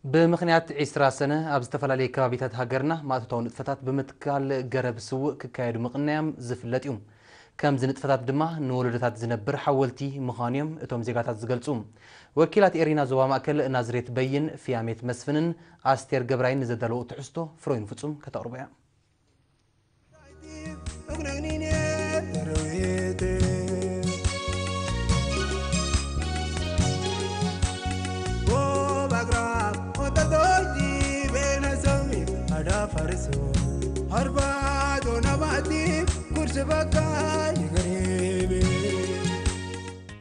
ብምኽንያት ዒስራ ሰነ ኣብ ዝተፈላለየ ከባቢታት ሃገርና ማእቶታዊ ንጥፈታት ብምትካል ገረብ ስውእ ክካየዱ ምቕናዮም ዝፍለጥ እዩ። ከምዚ ንጥፈታት ድማ ንወለዶታት ዝነብር ሓወልቲ ምዃኑ እዮም እቶም ዜጋታት ዝገልጹ። ወኪላት ኤሪና ዞባ ማእከል ናዝሬት በይን፣ ፍያሜት መስፍንን ኣስቴር ገብራይን ንዘዳለዎ ትሕዝቶ ፍሮይን ፍጹም ከተቕርቦ እያ።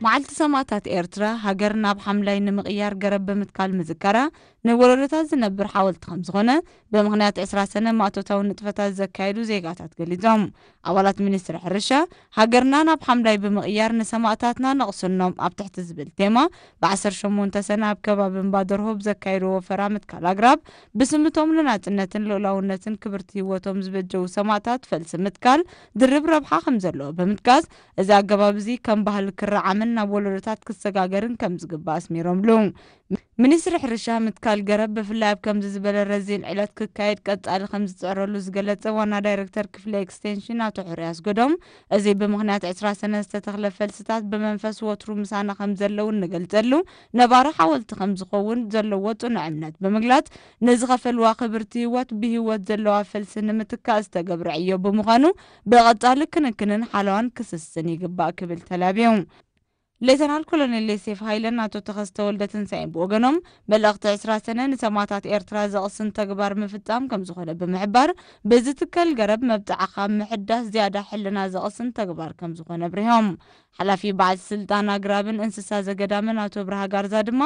መዓልቲ ሰማእታት ኤርትራ፣ ሃገር ናብ ሓምላይ ንምቕያር ገረብ ብምትካል ምዝካራ፣ ንወለዶታት ዝነብር ሓወልቲ ከም ዝኾነ፣ ብምኽንያት ዕስራ ሰነ ማእቶታዊ ንጥፈታት ዘካየዱ ዜጋታት ገሊጾም። ኣባላት ሚኒስትሪ ሕርሻ፣ ሃገርና ናብ ሓምላይ ብምቕያር ንሰማእታትና ነቕስኖም ኣብ ትሕቲ ዝብል ቴማ፣ ብ ዓሰርተ ሸሞንተ ሰነ ኣብ ከባቢ እምባ ደርሆ ብዘካየድዎ ወፈራ ምትካል ኣግራብ፣ ብስምቶም ንናጽነትን ልኡላውነትን ክብርቲ ህይወቶም ዝበጀዉ ሰማእታት ፈልሲ ምትካል ድርብ ረብሓ ከም ዘለዎ ብምጥቃስ፣ እዚ ኣገባብ እዚ ከም ባህሊ ክረዓምን ናብ ወለዶታት ክሰጋገርን ከም ዝግባእ ኣስሚሮምሉ። ሚኒስትሪ ሕርሻ፣ ምትካል ገረብ ብፍላይ ኣብ ከምዚ ዝበለ ረዚን ዕለት ክካየድ ቀጻሊ ከም ዝጽዕረሉ ዝገለጸ ዋና ዳይሬክተር ክፍሊ ኤክስቴንሽን ኣቶ ሕሩይ ኣስገዶም፣ እዚ ብምኽንያት ዕስራ ሰነ ዝተተኽለ ፈልስታት ብመንፈስ ወትሩ ምሳና ከም ዘለዉ እንገልጸሉ ነባሪ ሓወልቲ ከም ዝኸውን ዘለዎ ጽኑዕ እምነት ብምግላጽ፣ ንዝኸፈልዋ ክብርቲ ህይወት ብህይወት ዘለዋ ፈልሲ ንምትካእ ዝተገብረ ዕዮ ብምዃኑ፣ ብቐጻሊ ክንክንን ሓለዋን ክስስን ይግባእ ክብል ተላብዩ። ሌተናል ኮሎኔል ዮሴፍ ሃይለን ኣቶ ተኸስተ ወልደትንሳኤን ብወገኖም፣ መልእኽቲ ዕስራ ሰነ ንሰማእታት ኤርትራ ዘቕስን ተግባር ምፍጻም ከም ዝኾነ ብምሕባር፣ ብዝትከል ገረብ መብጽዓ ካብ ምሕዳስ ዝያዳ ሕልና ዘቕስን ተግባር ከም ዝኾነ ኣብሪሆም። ሓላፊ በዓል ስልጣን ኣግራብን እንስሳ ዘገዳምን ኣቶ ብርሃ ጋርዛ ድማ፣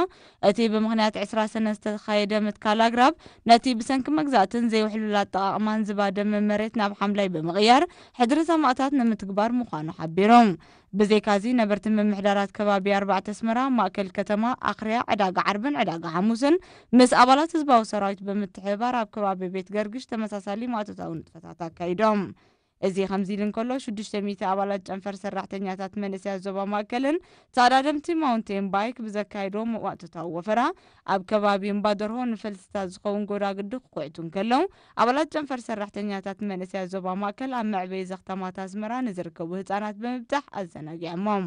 እቲ ብምኽንያት ዕስራ ሰነ ዝተኻየደ ምትካል ኣግራብ፣ ነቲ ብሰንኪ መግዛእትን ዘይውሕሉል ኣጠቓቕማን ዝባደመ መሬት ናብ ሓምላይ ብምቕያር፣ ሕድሪ ሰማእታት ንምትግባር ምዃኑ ሓቢሮም። ብዘይካዚ፣ ነበርቲ ምምሕዳራት ከባቢ ኣርባዕተ ኣስመራ፣ ማእከል ከተማ፣ ኣኽርያ፣ ዕዳጋ ዓርብን ዕዳጋ ሓሙስን ምስ ኣባላት ህዝባዊ ሰራዊት ብምትሕብባር ኣብ ከባቢ ቤት ገርግሽ ተመሳሳሊ ማእቶታዊ ንጥፈታት ኣካይዶም። እዚ ከምዚ ኢሉ እንከሎ፣ ሽዱሽተ ሚእቲ ኣባላት ጨንፈር ሰራሕተኛታት መንእሰያት ዞባ ማእከልን ተቐዳደምቲ ማውንቴን ባይክ ብዘካየድዎ ማእቶታዊ ወፈራ፣ ኣብ ከባቢ እምባ ደርሆ ንፈልስታት ዝኸውን ጎዳግዲ ክኹዕቱ እንከለዉ፣ ኣባላት ጨንፈር ሰራሕተኛታት መንእሰያት ዞባ ማእከል ኣብ መዕበዪ ዘኽታማት ኣስመራ ንዝርከቡ ህጻናት ብምብጻሕ ኣዘናጊዖሞም።